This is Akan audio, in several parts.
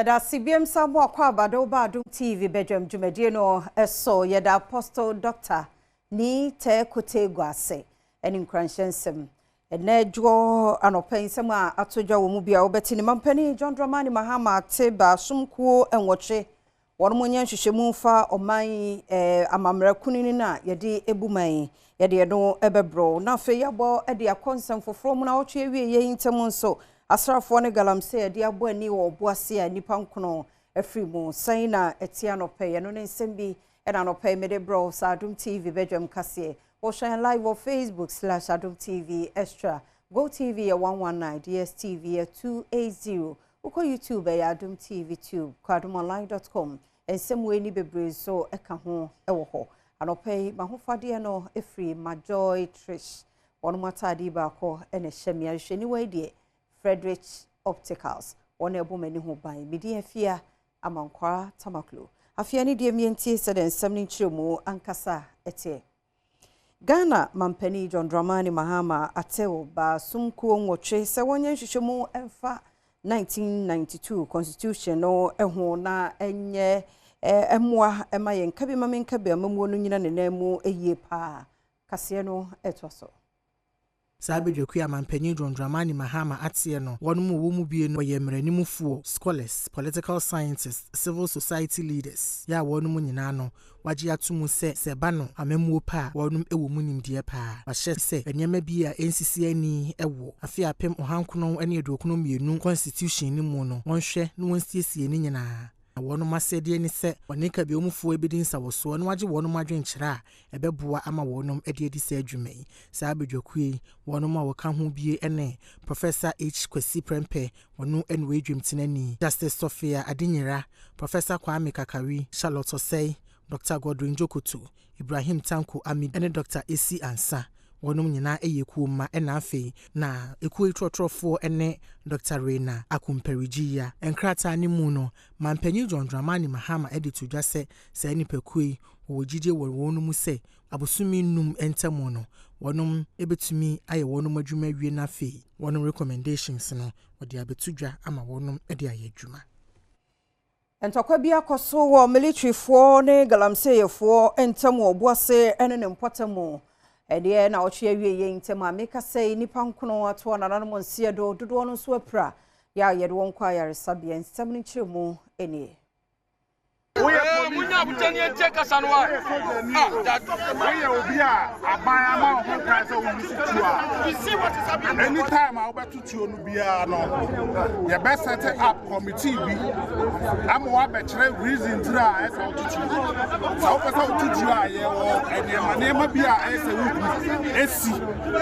Yɛda ase biom sa mo akɔ aba de woba Adom TV badwam dwumadie no so. Yɛda Apostle Doctor Nii Tɛɛ Kotee Guase ne nkuranhyɛ nsɛm. Ɛnɛ dwoɔ anɔpa yi nsɛm a ato dwa wɔ mu bi a wobɛte ne mampanin John Dramani Mahama ate baasom kuo nwɔtwe Wɔn nyɛ nhwehwɛmu mfa ɔman yi amammerɛ kunini no a yɛde bu man yi, yɛde ɛno bɛbrɛ wo. Na afei yɛabɔ de akɔ nsɛm foforɔ mu naawɔtwe awieeɛ yi ntam nso, asraafoɔ ne galamsey a yɛde abɔ ani wɔ Ɔboase a nnipa nkono afiri mu. Sɛn na ɛte anɔpa yi? Ɛno ne nsɛm bi na anɔpa yi mede brɛ wo sɛ Adom TV badwam kaseɛ. Wohwɛ yɛn live wɔ Facebook slash Adom TV Extra, GoTv yɛ 119, DSTV yɛ 280, Wokɔ YouTube ɛyɛ Adom TV Tube, kɔ adomonline dot com, nsɛm wei ne bebree nso ka ho wɔ hɔ. Anɔpa yi m'ahofadeɛ no firi Majoy Trish, wɔnom ataade yi baako na ɛhyɛ me. Ahwehwɛniwa yi deɛ Frederick Opticals, wɔn na ɛbɔ m'ani ho ban. Me din Afia Amankwaa Tamaklo. Afei ne deɛ mientie sɛdeɛ nsɛm no nkyerɛmu ankasa teɛ. Ghana Mampanin John Dramani Mahama atew baasom kuo nwɔtwe sɛ wɔnyɛ nhwehwɛmu mfa 1992 Constitution no ho na ɛnyɛ mmoa ma yɛn nkabi ma menkabi amammuo no nyina ne nan mu yie paa. Kaseɛ no ɛtoa so. Saa badwakuo yi a Manpanin John Dramani Mahama ateɛ no, wɔnom wɔ mu bie no wɔyɛ mmaranimfoɔ, scholars, political scientists, civil society leaders, yɛ a wɔnom nyinaa no wɔagye ato mu sɛ sɛ ɛba no amammuo pa a wɔnom wɔ mu nimdeɛ paa. Wɔahyɛ sɛ nneɛma bi a ɛnsisi ani wɔ afe 1992 Constitution no mu no wɔnhwɛ na wɔnsiesie ne nyinaa. Na wɔnom asɛdeɛ ne sɛ wɔne Kabiamufoɔ bɛdi nsawɔsoɔ na wɔagye wɔnom adwenkyerɛ a ɛbɛboa ama wɔnom de adi saa dwuma yi. Saa badwakuo yi, wɔnom a wɔka ho bie ne Professor H. Kwasi Prempeh, ɔno na ɔyɛ dwamtenani, Justice Sophia Adinyira, Professor Kwame Kakari, Charlotte Osei, Doctor Godwin Djokoto, Ibrahim Tanko Amidu ne Doctor Esi Ansah. Wɔnom nyinaa yɛ ekuo mma ɛna afei na ekuo yi trɔtrɔfoɔ ne Doctor Reyna Akumparigyiya. Nkrataa no mu no, Manpanyin John Dramani Mahama de to dwa sɛ saa nnipakuo yi wɔwɔ gyidie wɔ wɔn mu sɛ abosome nnum ntamu no wɔnom bɛtumi ayɛ wɔnom adwuma awie na afei wɔnom recommendations no wɔde abɛto dwa ama wɔnom de ayɛ adwuma. Ntɔkwa bi akɔ so wɔ militirifoɔ ne galamseyɛfoɔ ntam wɔ Obuase ne ne mpɔtam. Ɛdeɛ nnawɔtwe awieeɛ ntam a mekasa yi, nnipa nkono atoa nananom nseɛ do, dodoɔ no nso apira, yɛ a yɛde wɔn kɔ ayaresabea. Nsɛm no nkyerɛmu nie. Woyɛ obi a aban ama wo ho kwan sɛ woyi so tuo a, anytime a wobɛto tuo no biara no, yɛbɛ set up committee bi ama wabɛkyerɛ reason tiri a ɛsɛ woto tuo. Sɛ wopɛ sɛ woto tuo a, yɛwɔ nneɛma nneɛma bi a ɛsɛ sɛ wohu esi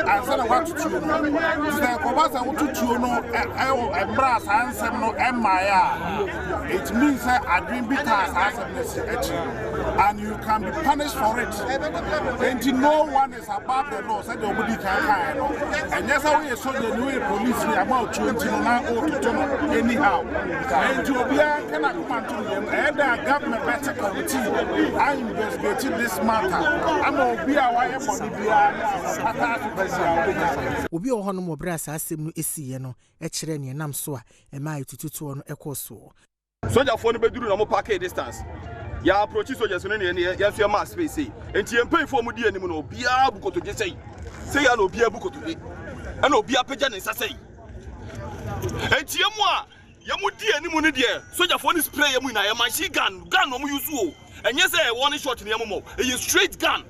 ansa na woato tuo no. Nti sɛ ɛkɔba sɛ woto tuo no ɛwɔ mmerɛ a saa nsɛm no ɛmmaeɛ a, it means sɛ adwene bi taa saa asɛm no si akyi and you can be punished for it. Nti no one is above the law sɛdeɛ wɔn di kan kaeɛ no. Ɛnyɛ sɛ woyɛ soja ni woyɛ police ni ama otuo nti no na wototo no anyhow. Nti obiara nka n'akoma nto ne yam. Ɛyɛ dɛ a government bɛte committee a investigate this matter ama obi a wayɛ bɔne biara no a ɔfata asotwe biara obɛnya. Obi a ɔwɔ hɔnom wɔ berɛ a saa asɛm no siiɛ no kyerɛɛ nea ɛnam so a ɛmaa atututoɔ no kɔɔ soɔ. Sogyafoɔ no bɛduru na ɔmo parkee distance. Yɛ approachi soldiers no ne yɛn nso yɛ maa space sei. Nti yɛn mpanyinfoɔ a ɔmo di anim no obiara bu kotodwe sei. Sei ara na obiara bu kotodwe. Ɛna obiara pagya ne nsa sei. Nti yɛn mu a yɛn mu di anim no deɛ sogyafoɔ no spray yɛn mu nyinaa. Yɛ machine gun, gun na ɔmo use o. Ɛnyɛ sɛ ɛwɔ ne shot ne ɛmomɔ. Ɛyɛ straight gun.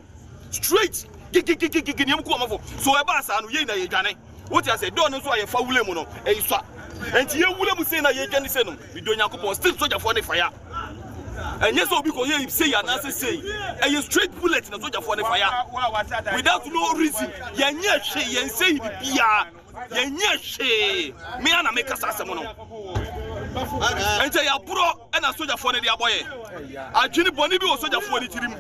Straight gigigigigi ne ɛmu kɔ ɔmafo. So ɛbaa saa no yɛn nyinaa yɛdwane. Wote ase? Door no nso a yɛfa wura mu no ɛsua. Enti yɛwura mu sei na yɛdwane sei no, medɔ Nyankopɔn, still sogyafoɔ no fire. Ɛnyɛ sɛ obi kɔyɛ sei anaasɛ sei. Ɛyɛ straight bullet na sogyafoɔ no fire. Without no reason. Yɛnyɛ hwee, yɛnsɛe biribiara. Yɛnyɛ hwee. Me ara na meka saa asɛm no. Enti ɛyɛ aborɔ na sogyafoɔ no de abɔ yɛn. Adwene bɔne bi wɔ sogyafoɔ no tirim.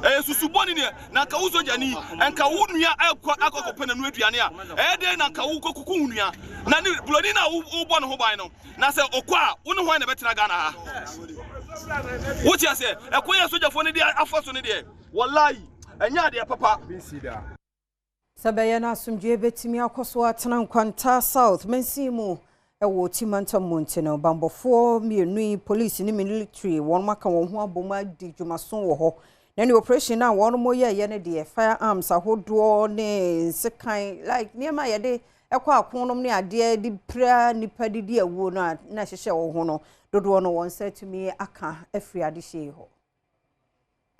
Ɛyɛ susu bɔne ne na nka wo sogyani, nka wo nua ɛkɔ akɔkɔpɛ n'ano aduane a, ɛyɛ dɛn na nka wokɔkuku wo nua? Na ne buroni no a wobɔ ne ho ban no, na sɛ ɔkɔ a, wo ne hwan na ɛbɛtena Ghana ha? Wote aseɛ? Ɛkwan a sogyafoɔ no de afa so no deɛ, wallahi, ɛnyɛ adeɛ papa. Sɛ ɛbɛyɛ na asomdwoeɛ bɛtumi akɔ so atena Nkwanta South mansin mu. Wɔ Oti mantam mu nti no, bammɔfoɔ mmienu yi, police ne military, wɔn aka wɔn ho abom adi dwumaso wɔ hɔ. Na ne operation a wɔn yɛɛyɛ no deɛ, firearms ahodoɔ ne nsekan, like nneɛma a yɛde ɛkɔ akonom ne adeɛ de pira nipa de di awuo no a na ɛhyehyɛ wɔn ho no, dodoɔ no wɔn nsa atumi aka afiri adehyɛ yi hɔ.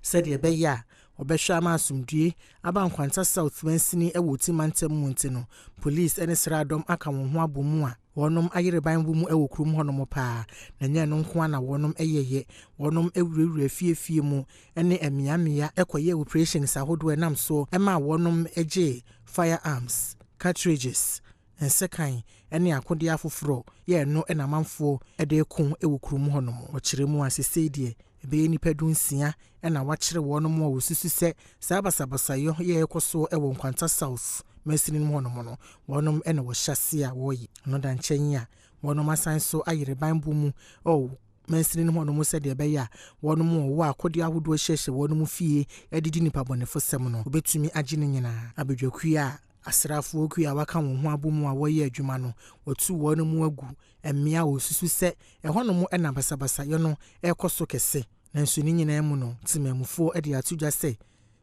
Sɛdeɛ ɛbɛyɛ a wɔbɛhwɛ ama asomdue aba Nkwanta South mansini wɔ Oti mantam mu nti no, police ne sraadɔm aka wɔn ho abɔ mu a wɔnom ayere ban wɔ mu wɔ kurom hɔnom paa. Na nyɛ no nko a na wɔnom yɛyɛ, wɔnom awurawura fiefie mu ne mmeammea kɔyɛ operations ahodoɔ ɛnam soɔ ma wɔnom gye firearms, cartridges, nsekan ne akodeɛ afoforɔ yɛ no na amanfoɔ de ko wɔ kurom hɔnom. Ɔkyerɛ mu a, sesei deɛ ɛbɛyɛ nnipa 16 ɛna wakyerɛ wɔn a wɔsusu sɛ saa basabasayɔ yɛ ɛkɔ so wɔ Nkwanta South mansini no mu hɔnom no, wɔnom ɛna wɔhyɛ ase a wɔreyɛ no. Da nkyɛn a wɔnom asan so ayere banbɔ mu ɔwɔ mansini no hɔnom sɛdeɛ ɛbɛyɛ a wɔnom wɔwɔ akodeɛ ahodoɔ hyehyɛ wɔnom fie de di nipa bɔnefo sɛm no, wɔbɛtumi agye no nyinaa. Abadwakuo a asraafoɔ kuo a waka wɔn ho abɔ mu a wɔreyɛ adwuma no, wɔtu wɔn mu agu mmea a wɔsusu sɛ ɛhɔnom ɛna basabasayɔ no ɛrekɔ so kɛse. Nanso ne nyinaa mu no, temamufoɔ de ato dwa sɛ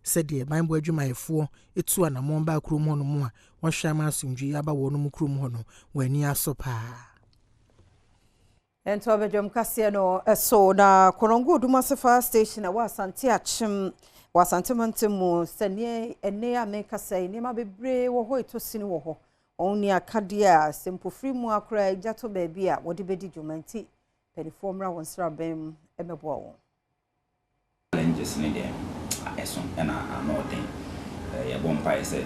sɛdeɛ banbɔ adwumayɛfoɔ etu anammɔn baa kurom hɔnom a wɔhwɛ ama asomdwee aba wɔn mu kurom hɔ no, wɔn ani asɔ paa. Ɛnti ɔbɛdwam kaseɛ no ɛso na Konongo Odumase Fire Station a wɔ Asante Akyem wɔ Asante mantam mu, sɛneɛ ɛnɛ a mekasa yi, nneɛma bebree wɔ hɔ ɛtɔ sini wɔ hɔ. Wɔn ni akadeɛ a sɛ mpofiri mu akora agya to baabi a wɔde bɛdi dwuma, nti mpanimfoɔ mmra wɔn sraban mu mmɛboa wɔn. Challenges ne deɛ ɛso ɛna ano ɔden. Yɛbɔ mpaeɛ sɛ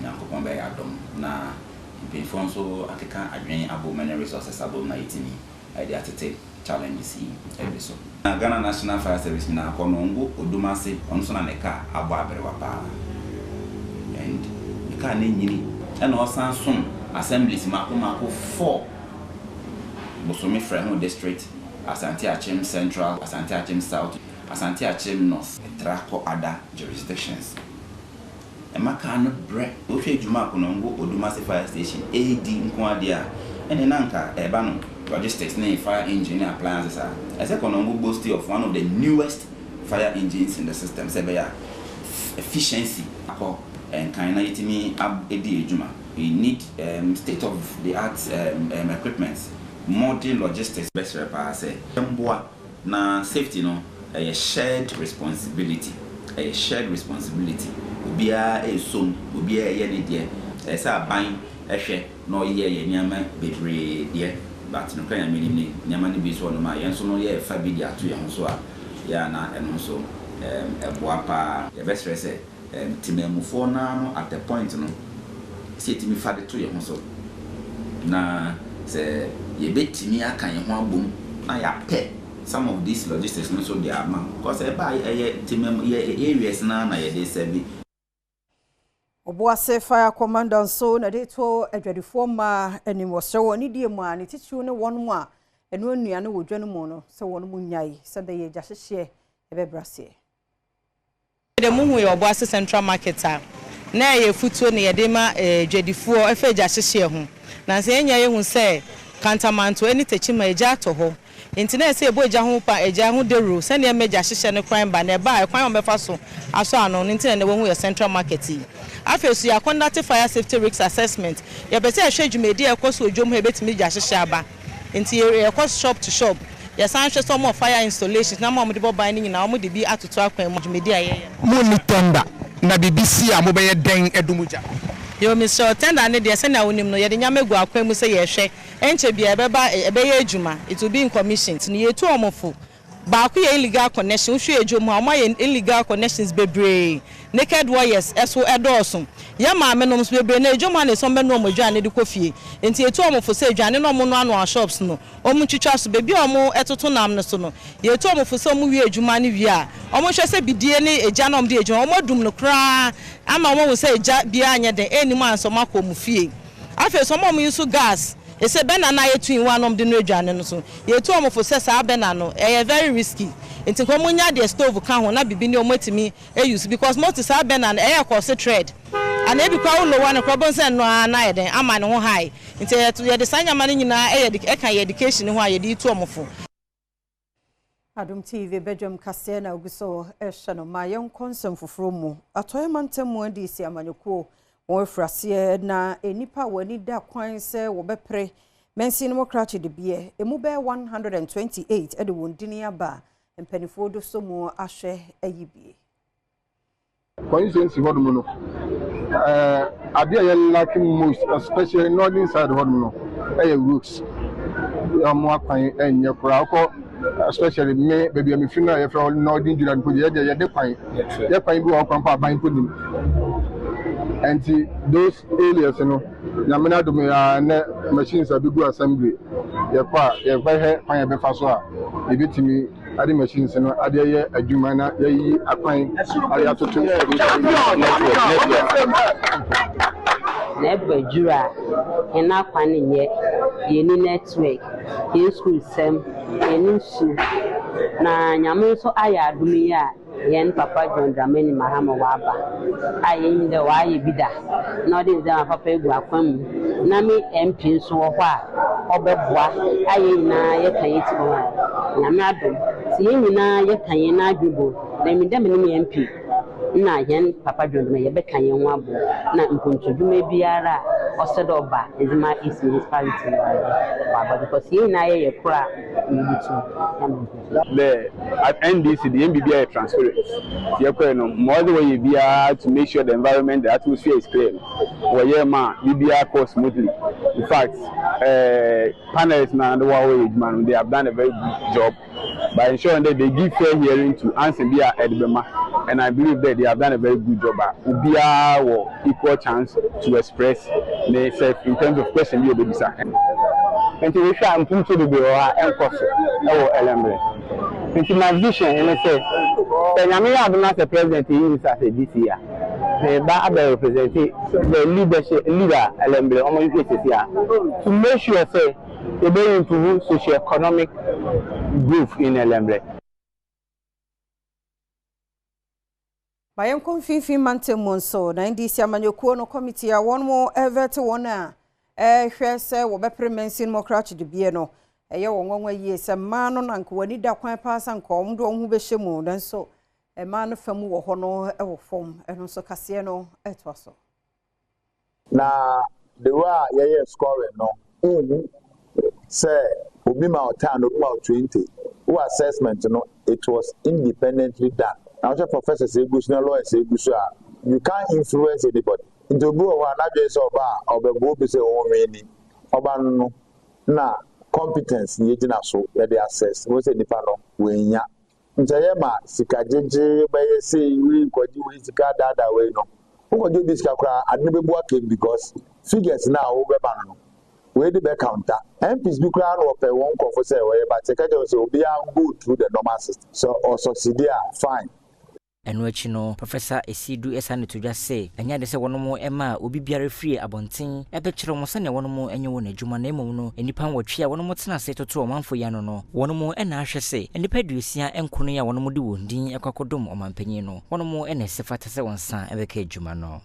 Nyankopɔn bɛyɛ adom na mpanyinfoɔ nso akeka adwene abom ne resources abom na yɛtumi ɛde atete challenges yi ɛbi so. Na Ghana National Fire Service nyinaa kɔ no ngo Odumase, ɔno nso na ne kaa abɔ aberewa paa and ne kaa ne nyini, ɛna ɔsan som assemblies mako mako four: Bosome Freho District, Asante Akyem Central, Asante Akyem South, Asante Akyem North, ɛtra kɔ other jurisdictions. Ɛma kaa no brɛ. Wohwɛ adwuma a Konongo Odumase Fire Station ɛredi nko adeɛ a, ɛne na nka ɛba no logistics ne fire engine ne appliances a, ɛsɛ Konongo boast of one of the newest fire engines in the system, sɛ ɛbɛyɛ a efficiency akɔ nkan na yɛtumi adi adwuma. We need state of the art equipment, modern logistics. Bɛsrɛ paa sɛ mboa na safety no ɛyɛ shared responsibility, ɛyɛ shared responsibility. Obiara ɛresom, obiara ɛyɛ ne deɛ. Ɛyɛ sɛ aban ɛhwɛ na ɔyɛ yɛ nneɛma bebree deɛ, but nokora Nyame nim ne nneɛma no bi nso wɔ nom a yɛn nso no yɛrefa bi de ato yɛn ho so a yɛ ana ɛno nso ɛboa paa. Yɛbɛsrɛ sɛ temamufoɔ naa no, at the point no sɛ yɛtumi fa de to yɛn ho so na sɛ yɛbɛtumi aka yɛn ho abom na yɛapɛ some of these logistics no nso de ama, because ɛba ɛyɛ temamu yɛ areas naa na yɛde sɛbi. Obuase Fire Commander nso na de to adwadifoɔ mmaa anim, wɔsrɛ wɔn ne die mu a ne titiriw ne wɔn mu a ɛno nnuane wɔ dwa no mu no sɛ wɔn mu nyae sɛ bɛyɛ gya hyehyeɛ ɛbɛbrɛ aseɛ. De muhu yɛ Ɔboase Central Market a na ɛyɛ futuo na yɛde ma dwadifoɔ ɛfɛ gya hyehyeɛ ho. Na sɛ yɛnya yɛhu sɛ Kantamanto ne Tekyima egya atɔ hɔ nti, na ɛsɛ yɛbɔ egya ho pa, egya ho dawuro sɛnea ɛmɛ gya hyehyɛ no kwan ba na ɛba a, ɛkwan a wɔbɛfa so asɔ ano no. Nti na wɔhu yɛ Central Market yi. Afei so yɛ conduct fire safety risk assessment. Yɛpɛ sɛ yɛhwɛ dwumadi a ɛkɔ so odwom hɔ, ebɛtumi gya hyehyɛ aba, nti yɛkɔ shop to shop, yɛsan hwɛ sɛ ɔmo fire installations na mo a wɔde bɔ ban no nyinaa, wɔn de bi atoto akwan mu, dwumadi a yɛyɛ. Mo ni tender na biribi si a, mobɛyɛ dɛn ɛdum gya? Yɛ mesrɛ, tender ne deɛ, sɛnea wonim no, yɛde nyama gu akwan mu sɛ yɛhwɛ ɛnkyɛ bia ɛbɛba, ɛbɛyɛ adwuma. It will be in commission. Nti yɛtu ɔmo fo. Baako yɛ illegal connection. Wohwɛ adwom a, ɔmo ayɛ illegal connections bebree, naked wires ɛso ɛdɔɔso. Yɛ maame nom nso bebree na edwom ha na ɛsɛ ɔmo bɛnoa ɔmo aduane de kɔ fie, nti yɛtu ɔmo fo sɛ aduane na ɔmo noa noa shops no, ɔmo ntwitwa so. Beebi a ɔmo ɛtoto nam no so no, yɛtu ɔmo fo sɛ ɔmo wie adwuma no wie a, ɔmo hwɛ sɛ bidie ne egya na ɔmo de adwuma, ɔmo adum no koraa ama ɔmo ahu sɛ egya biara nyɛ den ɛnim ansa ɔmo akɔ ɔmo fie. Afei so ɔmo a ɔmo yi nso gas ɛsɛ burner na ayɛ two in one na ɔmo de no aduane no so, yɛtu ɔmo fo sɛ saa burner no ɛyɛ very risky, nti nka ɔmo nya deɛ stove ka ho na bibi ne ɔmo atumi use, because most saa burner no ɛyɛ kɔɔse thread. Anaa ebi koraa wo lower no koraa wobɛhu sɛ ɛno ara na ayɛ dɛn ama ne ho high. Nti yɛde saa nneɛma no nyinaa ɛyɛ ɛka yɛn education no ho a yɛde retu wɔn fo. Adom TV badwam kaseɛ na ogu so rehwɛ no. Ma yɛnkɔ nsɛm foforɔ mu. Atɔeɛ mantam mu NDC amanyɔkuo wɔn afiri aseɛ na nnipa a wɔn ani da kwan sɛ wɔbɛpere mansin no mu krakye debeɛ emu bɛyɛ 128 de wɔn dini aba mpanimfoɔ do so mu ahwɛ ayi bie. Constituency hɔ nom no, eh, adeɛ a yɛ lack most, especially northern side hɔ nom no, ɛyɛ roads. Wɔn akwan ɛnyɛ koraa. Wokɔ especially me baabi a mefiri no a yɛfrɛ hɔ northern Judah mpo deɛ, yɛdeɛ yɛde kwan. Yɛ kwan bi wɔ hɔ koraa mpo aban mpo nim. Ɛnti those areas no, Nyame n'adom yi ara ɛnɛ machines a bɛgu assembly, yɛkɔ a yɛbɛhwɛ kwan a yɛbɛfa so a yɛbɛtumi Ade machines no ade yɛ adwuma na yɛayiyi akwan ade atoto network. Na ɛba duru a, hɛn akwan nnyɛ, yɛnni network, hɛn skuulsɛm, hɛn nsu, na Nyame so ayɛ adom yi a hɛn papa John Dramani Mahama ɔaba a yenyim dɛ ɔayɛ bi da na ɔdze ndzɛmba papa egu akwan mu na me MP so wɔ hɔ a ɔbɛboa a hɛn nyina yɛka hɛn tsir bɔ mu a, Nyame adom, sɛ hɛn nyina yɛka hɛn adwen bɔ mu, na emi dɛ menye me MP na hɛn papa John Doma yɛbɛka hɛnho abɔ na mpontu dwuma biara a ɔsɛ dɛ ɔba dze ma East Municipality no ɔayɛ dɛ ɔaba because hɛn nyina yɛyɛ kor a yebutum ama mpontu. Dɛ at NDC de hɛn biribiara yɛ transparent ntsi yɛkɔe no ma ɔwɔ dɛ wɔyɛ biara to make sure the environment, the atmosphere is clear no wɔyɛɛ ma biribiara kɔɔ smoothly. In fact eh panelists no a na wɔyɛ edwuma no they have done a very good job by ensuring dɛ they give fair hearing to ansa bi a ɛde bɛma and I believe dɛ they have done a very good job a obiara wɔ equal chance to express ne self in terms of question bi a obebisa. Nti wohwɛ a mpuntuo bebree wɔ hɔ a ɛnkɔ so wɔ Elmbre. Nti my vision ne sɛ, sɛ Nyame yɛ adom na sɛ President yi nsa sɛ DC a, meba abɛ represent the leadership, leader Elmbre wɔn hwehwɛ sɛsi a, to make sure sɛ yɛbɛ improve socio-economic growth in Elmbre. Ma yɛnkɔ Mfinfin Mantam mu nso, na NDC amanyɔkuo no kɔmiti a wɔn revɛte wɔn a ɛrehwɛ sɛ wɔbɛpere mansin mu ɔkrakye dibea no, ɛyɛ wɔn nwanwa yie sɛ mmaa no na anka wɔn ani da kwan paa sɛ anka wɔn de wɔn ho bɛhyɛ mu, nanso mmaa no fa mu wɔ hɔ no wɔ fam. Ɛno nso kaseɛ no toa so. Na the way a yɛyɛ scoring no, wonhu sɛ obi ma wo 10, obi ma wo 20. Wo assessment no, it was independently done. Na wohwɛ professors a egu so na lawyers a egu so a, you can't influence anybody. Nti obi wɔ hɔ a, n'adwene sɛ ɔba a, ɔbɛboa obi sɛ ɔnwini. Ɔba no no, na competence na yɛgyina so yɛde assess. Wohu sɛ nipa no, wannya. Nkyɛ yɛ ma sika gyegye bɛyɛ sei wei kɔgye wei sika daadaa wei no wokɔgye obi sika koraa ade no bɛbu akem because figures no a wobɛma no no wei de bɛ counter. MPs bi koraa na wɔpɛ wɔn nkurɔfo sɛ wɔyɛ but yɛka kyerɛ wɔn sɛ obiara go through the normal system sɛ ɔ succeed a fine. Ɛno akyi no, Professor Essiedu san de to dwa sɛ, ɛnyɛ ade sɛ wɔnom maa obi biara firii abɔnten bɛkyerɛ wɔn sɛnea wɔnom nyɛ wɔn adwuma na mmom no nnipa nwɔtwe a wɔnom tena ase toto ɔmanfo yi ano no, wɔnom na ahwɛ sɛ nnipa 69 yi a wɔnom de wɔn din kɔ akɔdom ɔmanpanyin no, wɔnom na ɛsɛ fata sɛ wɔn nsa bɛka adwuma no.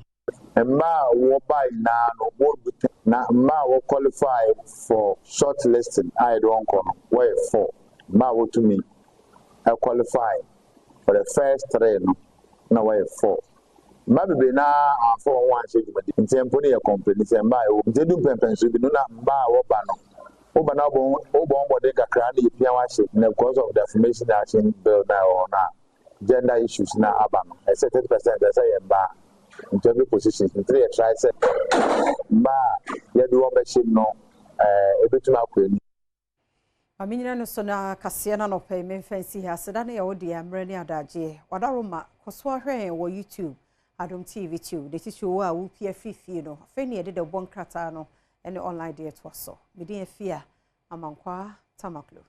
Mmaa a wɔbae nyinaa no, wɔdu ten, na mmaa a wɔ qualify for short listing a yɛde wɔn kɔ no, wɔyɛ four. Mmaa a wotumi qualify for the first three no, na wɔyɛ four. Mmaa bebree no ara amfa wɔn ho anhyɛ dwumadi nti mpo no yɛ complaini sɛ mmaa a ɛwɔ mu. Nti edu mpɛnpɛnso bi no na mmaa a wɔba no, woba na wobɔ wobɔ ho mmɔden kakra na yɛpia wo ahyɛ mu. Na because of the Affirmation Action Bill no a ɛwɔ hɔ no a gender issues no aba no, ɛsɛ 30% ɛsɛ yɛ mmaa into every positions nti na yɛ try sɛ mmaa a yɛde wɔn bɛhyɛ mu no ɛɛ ebetumi akɔ anim. Ma menyina no so na kaseɛ no anɔpa yi memfa nsi ha. Aseda no yɛ wo dea, mmerɛ ne adagyeɛ. Wadaroma, kɔ so ara hwɛ yɛn wɔ YouTube, Adom TV Tube. Ne titiriw wo a worepie afiri fie no, afei ne yɛde dawubɔ nkrataa no ne online deɛ toa so. Me din Afia Amankwaa Tamaklo.